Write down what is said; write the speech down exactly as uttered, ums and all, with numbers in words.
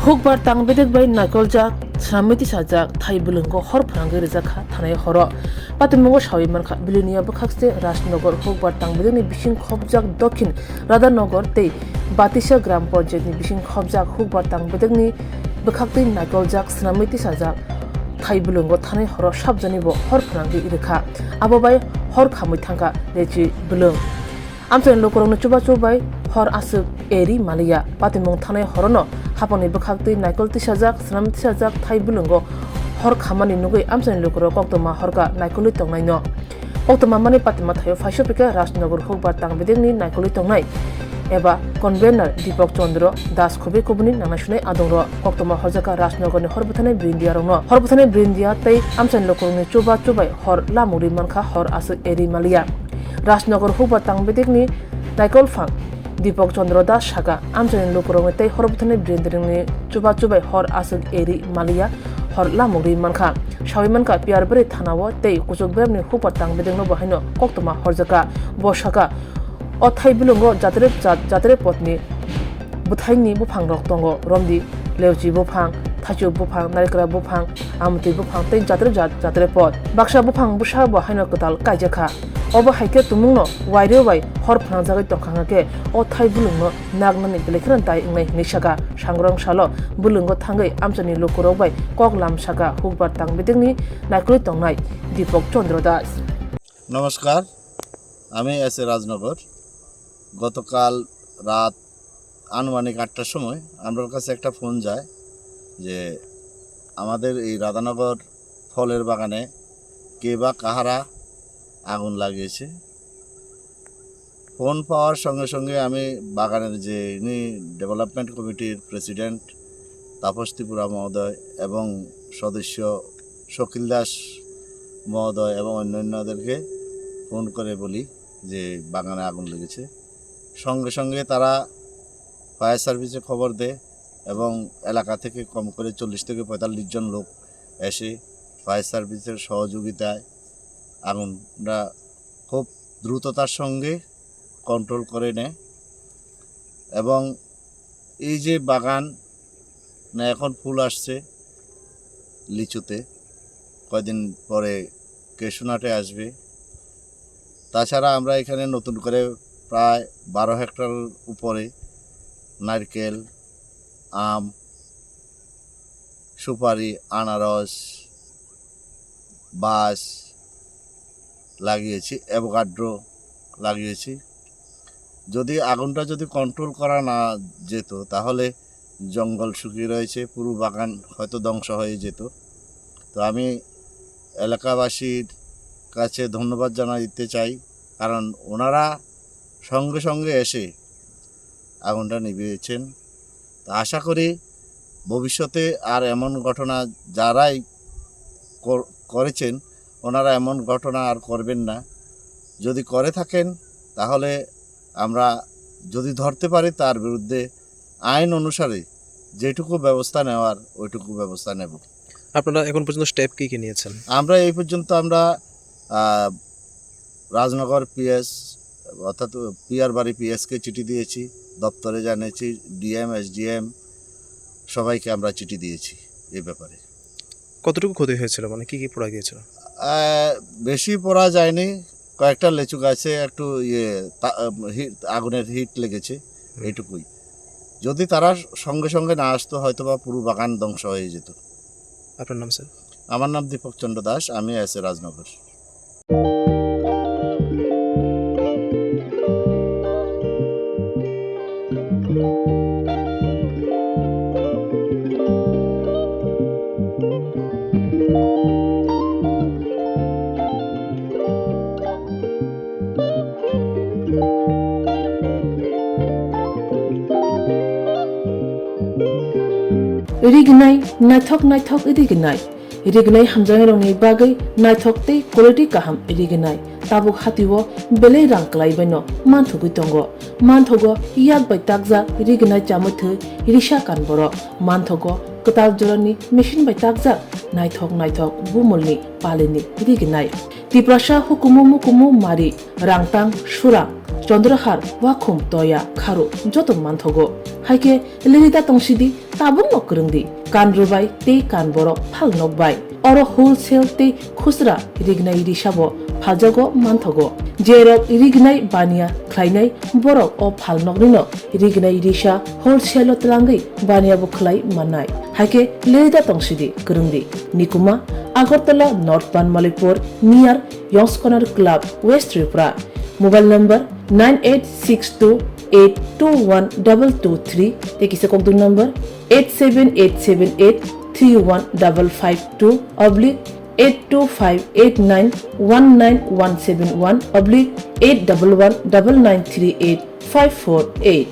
Hukbar tang bedek bai naikoljak, swnamwi tisajak thai bwlwngo hor phwrangwi rijak kha thanai horo. Patimungo sawi mankha, Bilonia bwkhakste Rajnagar hukbar tang bedekni bising khopjak Dokhin Radhanagar tei Batisa Gram Panchayatni bising khopjak hukbar tang bedekni bwkhaktwi naikoljak, swnamwi tisajak thai bwlwngo thanai horo sabjanibo hor phwrangwi rwkha. Abo bai hor khamwi thangkha lechi bwlwng. Amchaini lukurokni chubachu bai hor aswk eri maliya. Patimung thanai horono hapangni bwkhaktwi naikol tisajak, swnam tisajak thai bwlwngo hor khamani nugwi amchaini lukurok koktwma horka naikolwi tongnaino. Koktwma mani patima thaio phaisopikha Rajnagar hukbar tang bedekni naikolwi tongnai eba convener Deepak Chandra Das khubui kubuni nangnai sunai adongrok. Koktwma horjakha Rajnagarni horbwthani brindiarokno. Horbwthani brindia tei amchaini lukurokni chubachu bai hor lamugri mankha hor aswk eri maliya. Rajnagar hukbar tang bedekni naikolphang Deepak Chandra Das saka, amchaini lukurokni tei horbwthani brindirokni chubachu bai hor aswk eri maliya, hor lamugri mankha. Sawi mankha, Piyarbari thanao tei kuchuk beremni hukbar tang bedekno bo haino koktwma horjakha. Bo saka, o thai bwlwngo jatre jat, jatre potni bwthaini buphangrok tongo, romdi, leuchi buphang, thaichuk buphang, narikra buphang, amtwi buphang tei jatre jat jatre pot. Baksa buphang bwsa bo haino kwtal kaijakha. Obo hai khe tumungno wairwi bai hor phwnangjagwi tongkha hwnkhe o thai bwlwngno naknani belai kheno dai wngnai hwnwi sakha. Sangrong salo bwlwngo thangwi amchaini lukurok bai kok lam sakha hukbar tang bedekni naikolwi tongnai Deepak Chandra Das. নমস্কার, আমি S A Rajnagar. গতকাল রাত আনুমানিক আটটার সময় আমরার কাছে একটা ফোন যায় যে আমাদের এই রাধানগর ফলের বাগানে কে বা কাহারা আগুন লাগিয়েছে। ফোন পাওয়ার সঙ্গে সঙ্গে আমি বাগানের যে ইনি ডেভেলপমেন্ট কমিটির প্রেসিডেন্ট তাপস ত্রিপুরা মহোদয় এবং সদস্য শকিল দাস মহোদয় এবং অন্যান্যদেরকে ফোন করে বলি যে বাগানে আগুন লেগেছে। সঙ্গে সঙ্গে তারা ফায়ার সার্ভিসে খবর দেয় এবং এলাকা থেকে কম করে চল্লিশ থেকে পঁয়তাল্লিশ জন লোক এসে ফায়ার সার্ভিসের সহযোগিতায় আগুনটা খুব দ্রুততার সঙ্গে কন্ট্রোল করে নেয়। এবং এই যে বাগান, না, এখন ফুল আসছে লিচুতে, কয়দিন পরে ক্যাশনাটে আসবে। তাছাড়া আমরা এখানে নতুন করে প্রায় বারো হেক্টর উপরে নারকেল, আম, সুপারি, আনারস, বাঁশ লাগিয়েছি, অ্যাভোকাডো লাগিয়েছি। যদি আগুনটা যদি কন্ট্রোল করা না যেত, তাহলে জঙ্গল শুকিয়ে রয়েছে, পুরো বাগান হয়তো ধ্বংস হয়ে যেত। তো আমি এলাকাবাসীর কাছে ধন্যবাদ জানাতে চাই, কারণ ওনারা সঙ্গে সঙ্গে এসে আগুনটা নিভিয়েছেন। তো আশা করি ভবিষ্যতে আর এমন ঘটনা যারাই কর-, করেছেন, ওনারা এমন ঘটনা আর করবেন না। যদি করে থাকেন, তাহলে আমরা যদি ধরতে পারি, তার বিরুদ্ধে আইন অনুসারে যেটুকু ব্যবস্থা নেওয়ার, ওইটুকু ব্যবস্থা নেব। আপনারা এখন পর্যন্ত স্টেপ কি কি নিয়েছেন? আমরা এই পর্যন্ত আমরা, আহ, রাজনগর পিএস, অর্থাৎ পিয়ার বাড়ি পিএসকে চিঠি দিয়েছি, দপ্তরে জানিয়েছি, ডিএম, এসডিএম সবাইকে আমরা চিঠি দিয়েছি এই ব্যাপারে। কতটুকু ক্ষতি হয়েছিল, মানে কি কি পোড়া গিয়েছিল? আহ, বেশি পোড়া যায়নি, কয়েকটা লিচু গাছে একটু ইয়ে তা-, আহ, হি-, আগুনের হিট লেগেছে, হুম। এইটুকুই। যদি তারা সঙ্গে সঙ্গে না আসতো, হয়তো বা পুরো বাগান ধ্বংস হয়ে যেত। আপনার নাম, স্যার? আমার নাম দীপক চন্দ্র দাস, আমি আছি Rajnagar. Rignai, naithok naithok rignai. Rignai hamjaknairokni bagwi naithok tei quality kaham rignai. Tabuk hatio belai rang kwlaibaino manthogwi tongo. Manthogo yak bai takjak rignai chamwi thwi risa kan borok. Manthogo kwtal jorani machine bai takjak naithok naithok bumulni palini rignai. Tiprasa hukumu mukumu mari, rangtang, surang, chondrahar, wakhum, toya, kharu joto manthogo. Hai khe lerida tongsidi, tabukno kwrwngdi, kan rwbai tei kan borok phalnok bai. Oro wholesale tei khusra rignai risabo phaljago manthogo. Jerok rignai baniya khlainai borok o phalnoknino rignai risa wholesale-o twlangwi baniyabo khlai mannai. Hai khe lerida tongsidi, kwrwngdi. Nikuma, Agartala North Banmalipur, near Yongskonar Club, West Tripura. Mobile number nine eight six two eight two one double two three, tei kisa kokdung number eight seven eight seven eight three one double five two oblique eight two five eight nine one nine one seven one oblique eight double one double nine three eight five four eight.